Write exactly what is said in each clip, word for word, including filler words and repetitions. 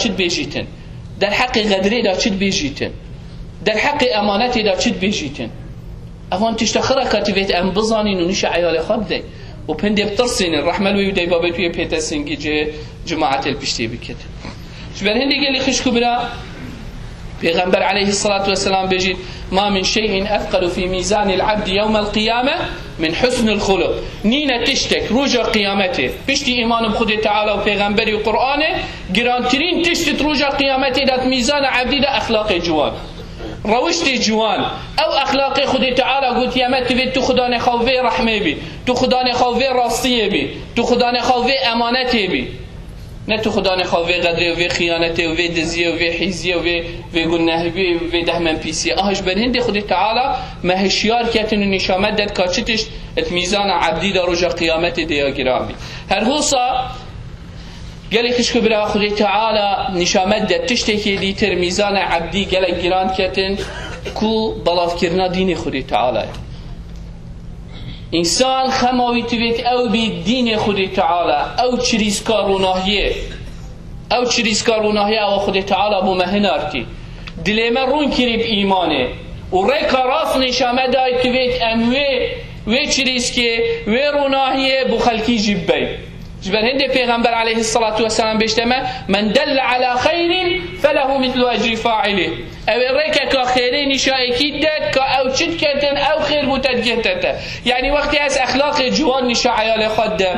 çi dibêjîtin? Derheqê xedrê de çi dibêjîtin? Derheqê emanetê de çi dibêjîtin? Evan tişta xira ka divêt em bizanîn û nîşa eyalê xwe bidin. Û pindê bitirsînin, rehme li wî û dey babê tu yê pête singî cihê cemaetê li piştê bikin. Ji ber hindê gelî xişk û bira, Pêxember aleyhissalatu vesselam bêjît, "Ma min şey'in efqalu fi mizanil abdi yewmel qiyame min husnil xuluq." Nîne tiştek roja qiyametê, piştî îman bi Xwedê Teala û Pêxemberî û Qur'anê, girantirîn tişt di roja qiyametê de di mîzana ebdî de exlaqê ciwan. Rewiştê ciwan. Ew exlaqê Xwedê Teala gotiye me, tu vê tu xudanê xwe vê rehmê bî, tu xudanê xwe vê rastiyê bî, tu xudanê xwe vê emanetê bî. Ne tu xudanê xwe vê xedrê û vê xiyanetê û vê diziyê û vê hîziyê û vê, vê gunehê û vê dehmen pîsiyê. Aha ji ber hindê Xwedê Teala me hişyar ketin û nîşa me det ka çi tişt et mîzana ebdî de roja qiyametê de ya giran bî. Her hosa gelê xişk û bira Xwedê Teala nîşa me det tiştekê dîtir mîzana ebdî gelek giran ketin ku belavkirina dînê Xwedê Teala ye. Însan xema wî divêt ew bî dînê Xwedê Teala, ew çirîska ronahiyê. Ew çirîska ronahiyê ew Xwedê Teala bo me hinartî. Dilê me rûn kirî bi îmanê. Û rêka rast nîşa me dayê divêt em wê, wê çirîskê, wê ronahiyê bo xelkî jî bibeyn. Ji ber hindê Pêxember aleyhissalatu vesselam bêjte me, "Men delle ala xeyrin felehu mitlu ecri failih." Ew ê rêkeka xêrê nîşa êkî det ka ew çi diketin, ew xêr bo te digihte te. Yanî wextê ez exlaqê ciwan nîşa eyalê xwe didim,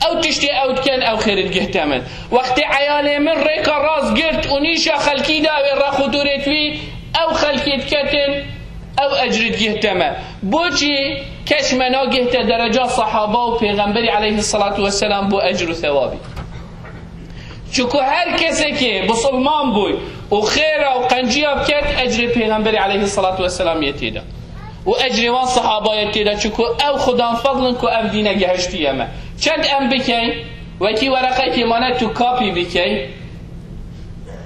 ew tiştê ew dikin, ew xêr digihte min. Wextê eyalê min rêka rast girt û nîşa xelkî da, wê rex û dorê wî ew xelkê diketin, ew ecrî digihte me. Boçî keç me nagihte dereca sahaba û Pêxemberî aleyhissalatu vesselam bo ecr û thewabî? Çuku her kesekê bisilman bûy û xêra û qenciya biket, ecrê Pêxemberî aleyhissalatu vesselam yê tê de. Û ecrê wan sahaba yê tê de, çuku ew xudan fedlin ku ev dîne gehiştiye me. Çend em bikeyn, wekî wereqekê mane tu kapî bikey,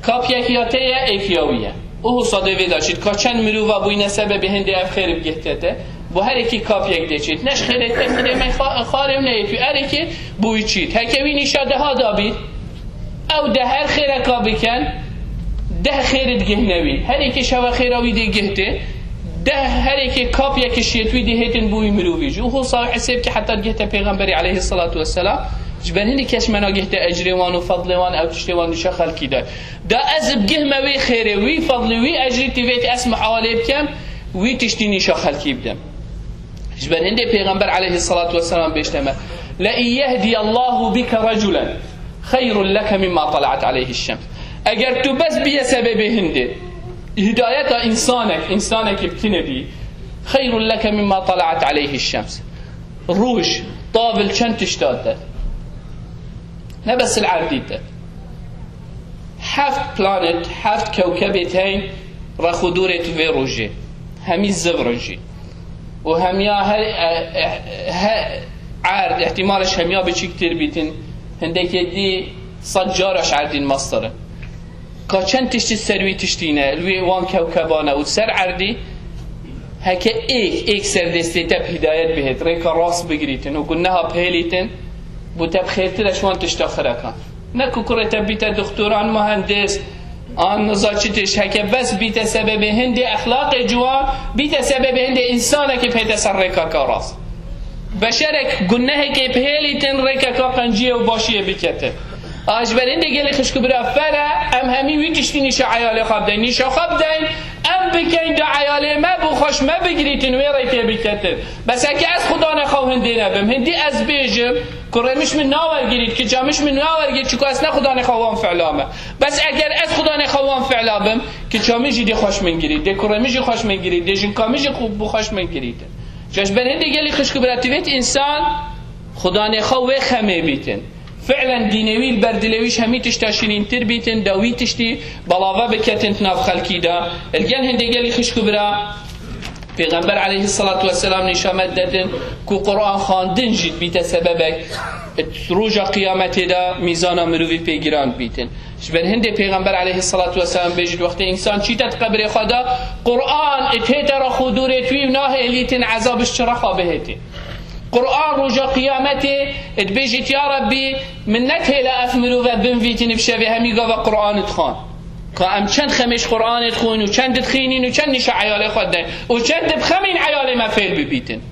Kap yek ya te ye, êk ya wî ye. Û husa dê vê de çît ka çend mirova bûyne sebebê hindê ev xêr bigihte te. Bo her êkî kap yek dê çît. Ne ji xêrê te xêrê me xa-, xarê ne yê tu erekê bûyî çît. Heke wî nîşa deha da bît, ew de her xêreka biken, deh xêr digihne wî. Her êkê şeva xêra wî dê gihtê, deh her êkê kap yek şiyet wî dê hêtin bûyî mirovî jî. Û husa hesêb ki heta digihte Pêxemberî aleyhissalatu vesselam. Ji ber hindî kes me nagihte ecrê wan û fedlê wan, ew tiştê wan nîşa xelkî de. Da ez bigihme wê xêrê, wî fedlê, wî ecrî tîvêt ez mihalê bikem, wî tiştî nîşa xelkî bidim. Ji ber hindê Pêxember aleyhissalatu vesselam bêjte me, "Le in yehdiyallahu bike reculen xeyrun leke mimma talaat aleyhi şems." Eger tu bes biye sebebê hindê hidayeta însanek, însanekî bi tine bî, xeyrun leke mimma talaat aleyhi şems. Roj, tav li çend tişta de. Ne bes li erdî de. Heft planet, heft kewkebê tên rex û dorê tu vê rojê. Hemî zivrin jî. Û hemiya her, e, e, he, erd, ihtimalê ji hemiya biçîktir bîtin. Hindekê dî sed cara ji erdîn mestir in. Ka çend tiştî ser wî tiştî ne, li wê wan kewkebane û ser erdî, heke êk, êk ser destê te bi hidayet bihêt, rêka rast bigirîtin û guneha bihêlîtin, bo te bi xêrtir e ji wan tişta xirekan. Ne ku kurê te bîte doktoran, muhendis, an niza çi tişt, heke bes bîte sebebê hindê exlaqê ciwan, bîte sebebê hindê însanekê bihête ser rêkaka rast. Beşerek gunehekê bihêlîtin, rêkeka qenciyê û başiyê biketin. A ji ber hindê gelê xişk û bira fere, em hemî wî tiştî nîşa eyalê xwe bideyn, nîşa xwe bideyn, em bikeyn da eyalê me bo xweş me bigirîtin, wê rêkê biketin. Bes heke ez xudanê xwe hindê nebim, hindî ez bêjim, kurê min ji min nawergirît, kiça min ji min nawergirît, çiku ez ne xudanê xwe wan fi'la me. Bes eger ez xudanê xwe wan fi'la bim, kiça min jî dê xweş min girît, dê kurê min jî xweş min girît, dê jinka min jî xwe, bo xweş min girîtin. Ji ber hindê gelî xişk û bira, divêt însan xudanê xwe wê xemê bîtin. Fi'len dînê wî li ber dilê wî ji hemî tişta şirîntir bîtin, da wî tiştî belave biketin di nav xelkî de. Li gel hindê gelî xişk û bira, Pêxember aleyhissalatu vesselam nîşa me detin ku Qur'an xwandin jî dibîte sebebek roja qiyametê de mîzana mirovî pê giran bîtin. Ji ber hindê Pêxember aleyhissalatu vesselam bêjit, wextê însan çîte di qebrê xwe de, Qur'an dihête rex û dorê wî û nahêlîtin ezab ji çi rexa bihêtê. Qur'an roja qiyametê dibêjit, ya Rabbî, min netêla ev mirove binvîtin bi şevê hemî gava Qur'an dixwan. Ka em çend xemêş Qur'an dixwin û çend dixînin û çend nîşa eyalê xwe didin û çend dibxemîn eyalê me fêl bibîtin.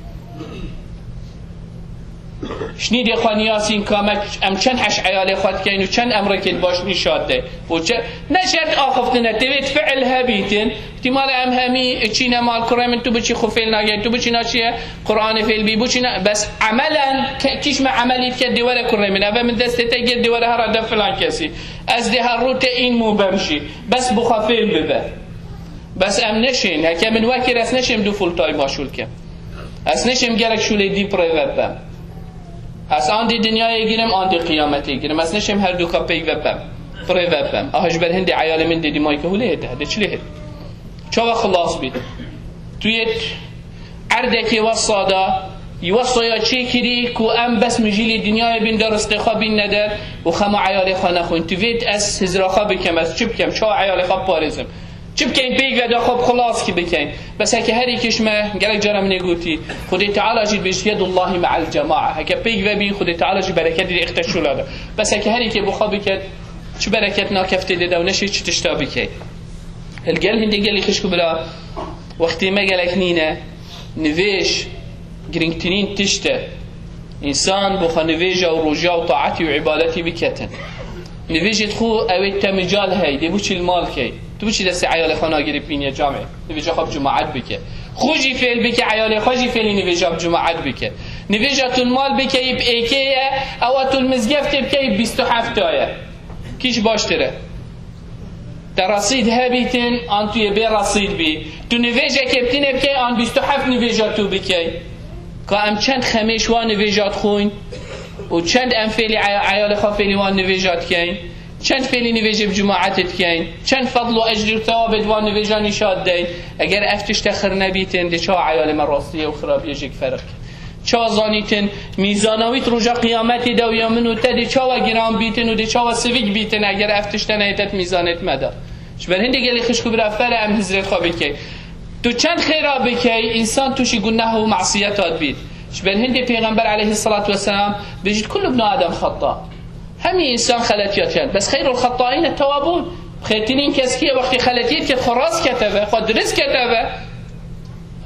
Şnîdê xwe niyasîn ka me, em çend heş eyalê xwe dikeyn û çend emrekên baş nîşa dide. Û çe-, ne şert axiftin e, tevêt fiil hebîtin. Îhtîmal e em hemî çîne mal kurê min, tu biçî xwe fêl nagey, tu biçî naçiye Qur'anê fêl bî, biçî ne, bes emelen ke-, kîş me emelî dike dê were kurê min. Eve min destê te gir dê were hera de filan kesî. Ez dê her rû te în mû bem jî. Bes bi xwe fêl bibe. Bes em neşên, heke min wekir ez neşêm du full time şûl kem. Ez neşêm gelek şûlê dî bi rê ve bem. Ez an dê dinyayê girim, an dê qiyametê girim. Ez neşêm her du ka peyv ve bem. Bi rê ve bem. Aha ji ber hindê eyalê min dê dîmayke hûlê hête, dê çilê hête. Çawa xilas bît? Tu yê erdekê wesa da, wesaya çêkirî ku em bes mijîlê dinyayê bin de rizqê xwe bîn neder û xema eyalê xwe nexwin. Tu vêt ez hizra xwe bikem, ez çi bikem, çawa eyalê xwe parêzim? Çi bikeyn pêk ve de xwe bi xilas kî bikeyn? Bes heke herî kişme, gelek cara min ê gotî, Xwedê Teala jî dibêjit, "Yedullahi me'al cema'a." Heke pêk ve bî, Xwedê Teala jî bereketî dê ixte şûla de. Bes heke herî kê bi xwe biket, çi bereket nakefte dê de û neşê çi tişta bikey. Li gel hindê gelî xişk û bira, wextê me gelek nîne, nivêj girîngtirîn tişt e. Însan bo xwe nivêja û roja û taetî û îbadetî biketin. Nivêjê xwe ew ê te mical hey, dê biçî li mal key. Tu biçî destê eyalê xwe nagirî pîniye camê. Nivêja xwe bi cemaet bike. Xwe jî fêl bike, eyalê xwe jî fêlî nivêja bi cemaet bike. Nivêja tu li mal bikeyî bi êkê ye, ewa tu li mizgeftê bikeyî bi bîst û heft ye. Kî jî baştir e? Te resîd hebîtin, an tu yê bê resîd bî. Tu nivêjekê bi tînê bikey, an bîst û heft nivêja tu bikey. Ka em çend xemêş wan nivêja dixwin û çend em fêlî eya-, eyalê xwe fêlî wan nivêja dikeyn, çend fêlî nivêjê bi cemaetê dikeyn, çend fedl û ecr û thewabê di wan nivêja nîşa dideyn. Eger ev tişte xir nebîtin, dê çawa eyalê me rastiyê û xirabiyê jêk ferq kin? Çawa zanîtin, mîzana wî di roja qiyametê de û ya min û te dê çawa giran bîtin û dê çawa sivik bîtin eger ev tişte neyê te di mîzanê di me de? Ji ber hindê gelê xişk û bira fere em hizrê xwe bikey. Tu çend xêra bikey, însan tûşî guneh û masiyeta dibît. Ji ber hindê Pêxember aleyhisselatu vesselam bêjit, "Kullu ibnu Adem xetta." Hemî însan xeletiya dikin. Bes xeyrul xettaîne tewabûn. Xêrtirîn kes kî ye, wextê xeletiyê diket, xwe rast keteve, xwe dirist keteve.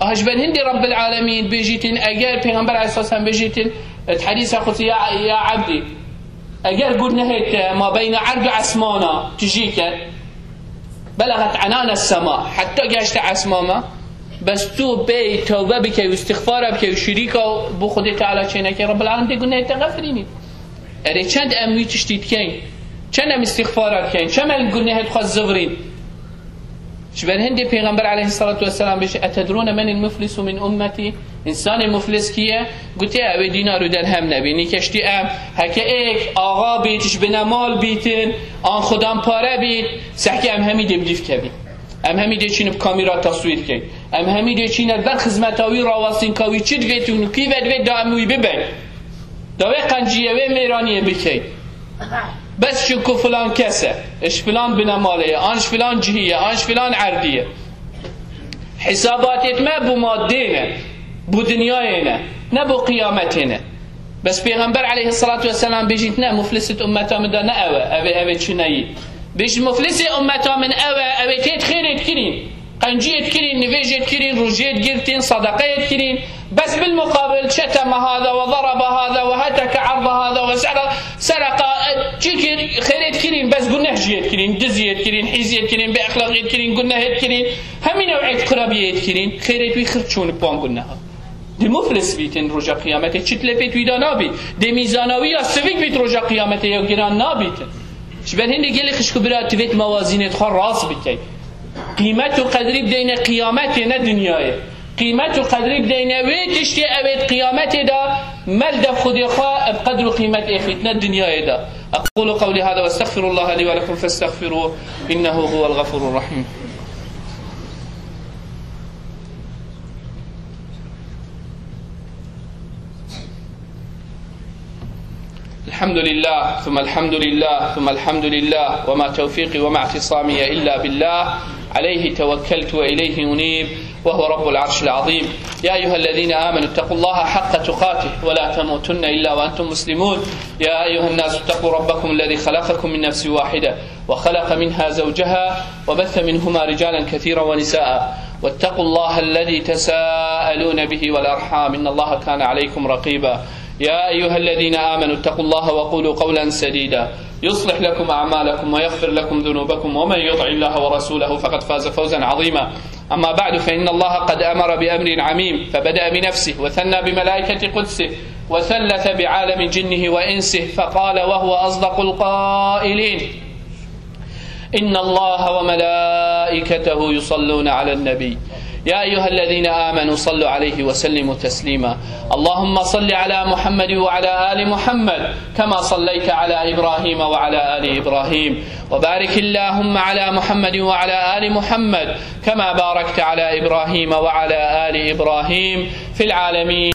Aha ji ber hindê Rabbil Alemîn bêjîtin, eger Pêxember aleyhisselam bêjîtin, di hedîsa qudsi, ya, ya ebdî, eger gunehê te ma beyne erd û esmana tijî ket, beleget enane sema, heta geşte esmama, bes tu bêy tewbe bikey û îstixfara bikey û şirîka bo Xwedê Teala çênekey, Rabbil Alem dê gunehê te xefirînî. Erê çend em wî tiştî dikeyn? Çend em îstixfara dikeyn? Çend em gunehê xwe zivirîn? Ji ber hindê Pêxember aleyhisselatu vesselam bêje, "Etedrûne menil muflisu min ummetî?" Însanê muflis kî ye? Gotiye, "Ew ê dînar û derhem nebî." Nîkeştî em, heke êk axa bît, ji bine mal bîtin, an xudan pare bît, sehkî em hemî dê bi dîv kevîn. Em hemî dê çîn bi kamîra taswîr keyn. Em hemî dê çîne ber xizmeta wî rawestîn ka wî çi divêt û kî ve divêt da em wî bibeyn. Da wê qenciyê, wê mêraniyê bikey. Bes çunku filan kes e, ji filan binemalê ye, an ji filan cihî ye, an ji filan erdî ye. Hisabatêt me bo madê ne, bo dinyayê ne, ne bo qiyametê ne. Bes Pêxember aleyhisselatu vesselam bêjît, ne, muflisêt ummeta min de ne ew e, ev ê, ev ê çineyî. Bêjît, muflisê ummeta min ew e, ew ê têt xêrêt kirîn. Qenciyê dikirîn, nivêjê dikirîn, rojiyê digirtîn, sedeqeyê dikirîn. Bes bilmuqabil şeteme hada ve daraba hada ve heteke erda hada ve sera-, sereka, e, çi kir, xêrê dikirîn, bes guneh jiyê dikirîn, diziyê dikirîn, hîziyê dikirîn, bêexlaqiyê dikirîn, gunehê dikirîn. Hemî new'ê xirabiyê dikirîn, xêrê wî xir çûn bi wan guneha. Dê muflis bîtin roja qiyametê, çi dilê pê wî da nabî. Dê mîzana wî ya sivik bît roja qiyametê, ya giran nabîtin. Ji ber hindê gelê xişk û bira, tu vêt mewazînê xwe rast bikey. Qîmet û qedrî bideyne qiyametê, ne dinyayê. Qîmet û qedrî bideyne wê tiştê ew ê di qiyametê de mel de Xwedê xwe bi qedr û qîmet êxît, ne dinyayê de. أقول قولي هذا وأستغفر الله لي ولكم فاستغفروه إنه هو الغفور الرحيم. الحمد لله، ثم الحمد لله، ثم الحمد لله، وما توفيقي وما اعتصامي إلا بالله، عليه توكلت وإليه أنيب. وهو رب العرش العظيم. يا أيها الذين آمنوا اتقوا الله حق تقاته ولا تموتن إلا وأنتم مسلمون. يا أيها الناس اتقوا ربكم الذي خلقكم من نفس واحدة وخلق منها زوجها وبث منهما رجالا كثيرا ونساء واتقوا الله الذي تساءلون به والأرحام إن الله كان عليكم رقيبا. يا أيها الذين آمنوا اتقوا الله وقولوا قولا سديدا يصلح لكم أعمالكم ويغفر لكم ذنوبكم ومن يطع الله ورسوله فقد فاز فوزا عظيما. أما بعد، فإن الله قد أمر بأمر عميم، فبدأ بنفسه وثنى بملائكة قدسه وثلث بعالم جنه وإنسه، فقال وهو أصدق القائلين: إن الله وملائكته يصلون على النبي، يا أيها الذين آمنوا صلوا عليه وسلموا تسليما. اللهم صل على محمد وعلى آل محمد كما صليت على إبراهيم وعلى آل إبراهيم، وبارك اللهم على محمد وعلى آل محمد كما باركت على إبراهيم وعلى آل إبراهيم في العالمين.